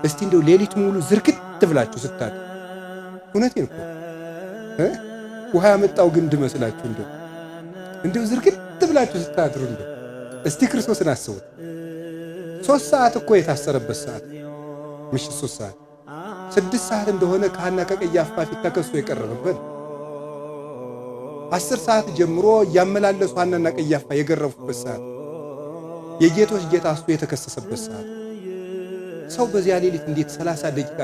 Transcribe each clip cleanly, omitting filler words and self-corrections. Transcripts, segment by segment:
እስቲ እንደው ሌሊት ሙሉ ዝርግት ብላችሁ ስታድሩ፣ እውነቴን እኮ ውሃ ያመጣው ግንድ መስላችሁ እንደው ዝርግት ብላችሁ ስታድሩ እንደው እስቲ ክርስቶስን አስቡት። 3 ሰዓት እኮ የታሰረበት ሰዓት፣ ምሽት 3 ሰዓት፣ 6 ሰዓት እንደሆነ ከሐና ከቀያፋ ፊት ተከሶ የቀረበበት፣ 10 ሰዓት ጀምሮ እያመላለሱ ሐናና ቀያፋ የገረፉበት ሰዓት፣ የጌቶች ጌታ እሱ የተከሰሰበት ሰዓት። ሰው በዚያ ሌሊት እንዴት 30 ደቂቃ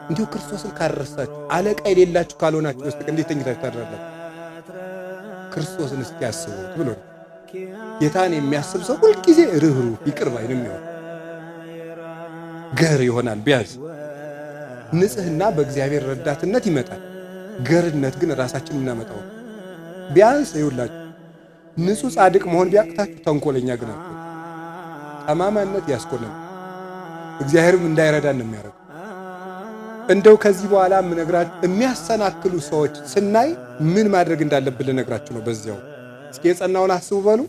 እንዲሁ ክርስቶስን ካልረሳችሁ፣ አለቃ የሌላችሁ ካልሆናችሁ በስተቀር እንዴት ተኝታችሁ ታድራላችሁ? ክርስቶስን እስቲ ያስቡት ብሎ ነው። ጌታን የሚያስብ ሰው ሁልጊዜ ርኅሩህ፣ ይቅር ባይ ነው የሚሆን፣ ገር ይሆናል። ቢያንስ ንጽህና በእግዚአብሔር ረዳትነት ይመጣል። ገርነት ግን ራሳችን የምናመጣው። ቢያንስ ይውላችሁ ንጹህ ጻድቅ መሆን ቢያቅታችሁ ተንኮለኛ ግን አትሁኑ። ጠማማነት ያስኮነን፣ እግዚአብሔርም እንዳይረዳን ነው የሚያደርገው። እንደው ከዚህ በኋላ የምነግራችሁ የሚያሰናክሉ ሰዎች ስናይ ምን ማድረግ እንዳለብን ልነግራችሁ ነው። በዚያው እስኪ የጸናውን አስቡ በሉ።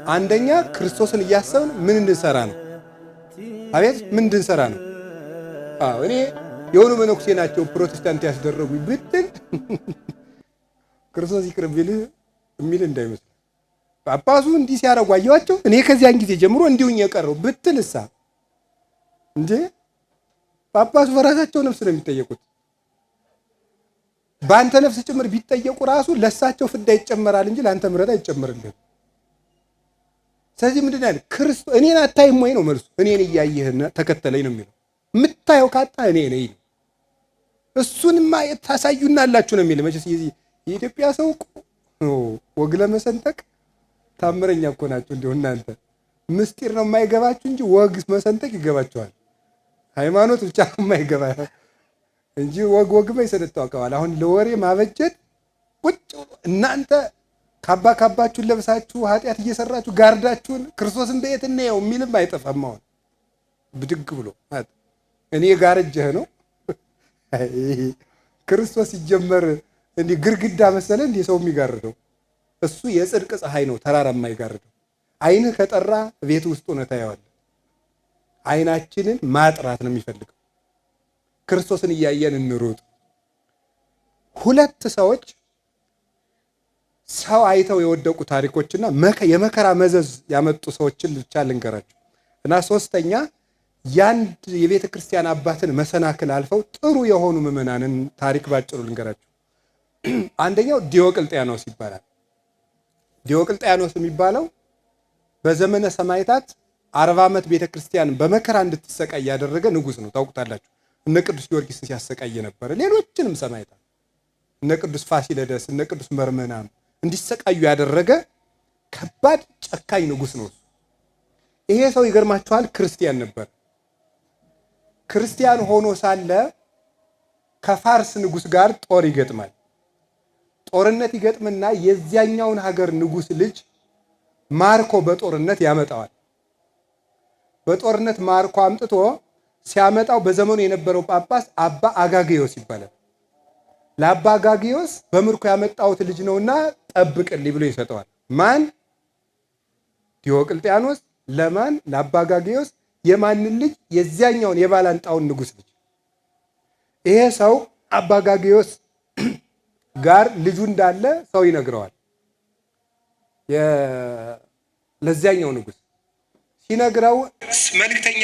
አንደኛ ክርስቶስን እያሰብን ምን እንድንሰራ ነው? አቤት፣ ምን እንድንሰራ ነው? አዎ፣ እኔ የሆኑ መነኩሴ ናቸው ፕሮቴስታንት ያስደረጉኝ ብትል ክርስቶስ ይቅር ቢልህ የሚል እንዳይመስል። ጳጳሱ እንዲህ ሲያደርጉ አየኋቸው፣ እኔ ከዚያን ጊዜ ጀምሮ እንዲሁኝ የቀረው ብትል እሳ እንዴ፣ ጳጳሱ በራሳቸው ነፍስ ነው የሚጠየቁት። በአንተ ነፍስ ጭምር ቢጠየቁ ራሱ ለእሳቸው ፍዳ ይጨመራል እንጂ ለአንተ ምሕረት አይጨመርልህም። ስለዚህ ምንድን ያለ ክርስቶስ እኔን አታይም ወይ ነው መልሱ። እኔን እያየህ ተከተለኝ ነው የሚለው። የምታየው ካጣ እኔ ነኝ። እሱንማ ታሳዩናላችሁ ነው የሚል። መቼስ የኢትዮጵያ ሰው ወግ ለመሰንጠቅ ታምረኛ እኮ ናቸው። እንዲሁ እናንተ ምስጢር ነው የማይገባችሁ እንጂ ወግ መሰንጠቅ ይገባችኋል። ሃይማኖት ብቻ ነው የማይገባ እንጂ ወግ ወግማ ይሰነጠቀዋል። አሁን ለወሬ ማበጀት ቁጭ እናንተ ካባ ካባችሁን ለብሳችሁ ኃጢአት እየሰራችሁ ጋርዳችሁን ክርስቶስን በየት እንየው የሚልም አይጠፋም። አሁን ብድግ ብሎ እኔ ጋርጀህ ነው። ክርስቶስ ሲጀመር እንዲህ ግርግዳ መሰለ እንዲህ ሰው የሚጋርደው? እሱ የጽድቅ ፀሐይ ነው፣ ተራራ የማይጋርደው። ዓይንህ ከጠራ ቤት ውስጥ ሆነህ ታየዋለህ። ዓይናችንን ማጥራት ነው የሚፈልገው። ክርስቶስን እያየን እንሩጥ። ሁለት ሰዎች ሰው አይተው የወደቁ ታሪኮችና የመከራ መዘዝ ያመጡ ሰዎችን ብቻ ልንገራችሁ እና ሶስተኛ የአንድ የቤተ ክርስቲያን አባትን መሰናክል አልፈው ጥሩ የሆኑ ምዕመናንን ታሪክ ባጭሩ ልንገራችሁ። አንደኛው ዲዮቅልጥያኖስ ይባላል። ዲዮቅልጥያኖስ የሚባለው በዘመነ ሰማዕታት 40 ዓመት ቤተ ክርስቲያን በመከራ እንድትሰቃይ ያደረገ ንጉሥ ነው። ታውቁታላችሁ። እነ ቅዱስ ጊዮርጊስን ሲያሰቃይ ነበረ። ሌሎችንም ሰማዕታት፣ እነ ቅዱስ ፋሲለደስ፣ እነ ቅዱስ መርመናም እንዲሰቃዩ ያደረገ ከባድ ጨካኝ ንጉሥ ነው። ይሄ ሰው ይገርማችኋል፣ ክርስቲያን ነበር። ክርስቲያን ሆኖ ሳለ ከፋርስ ንጉሥ ጋር ጦር ይገጥማል። ጦርነት ይገጥምና የዚያኛውን ሀገር ንጉሥ ልጅ ማርኮ በጦርነት ያመጣዋል። በጦርነት ማርኮ አምጥቶ ሲያመጣው በዘመኑ የነበረው ጳጳስ አባ አጋግዮስ ይባላል። ለአባ አጋግዮስ በምርኮ ያመጣሁት ልጅ ነውና ጠብቅልኝ ብሎ ይሰጠዋል። ማን? ዲዮቅልጥያኖስ። ለማን? ለአባ አጋግዮስ። የማንን ልጅ? የዚያኛውን የባላንጣውን ንጉሥ ልጅ። ይሄ ሰው አባ አጋግዮስ ጋር ልጁ እንዳለ ሰው ይነግረዋል። ለዚያኛው ንጉሥ ሲነግረው መልእክተኛ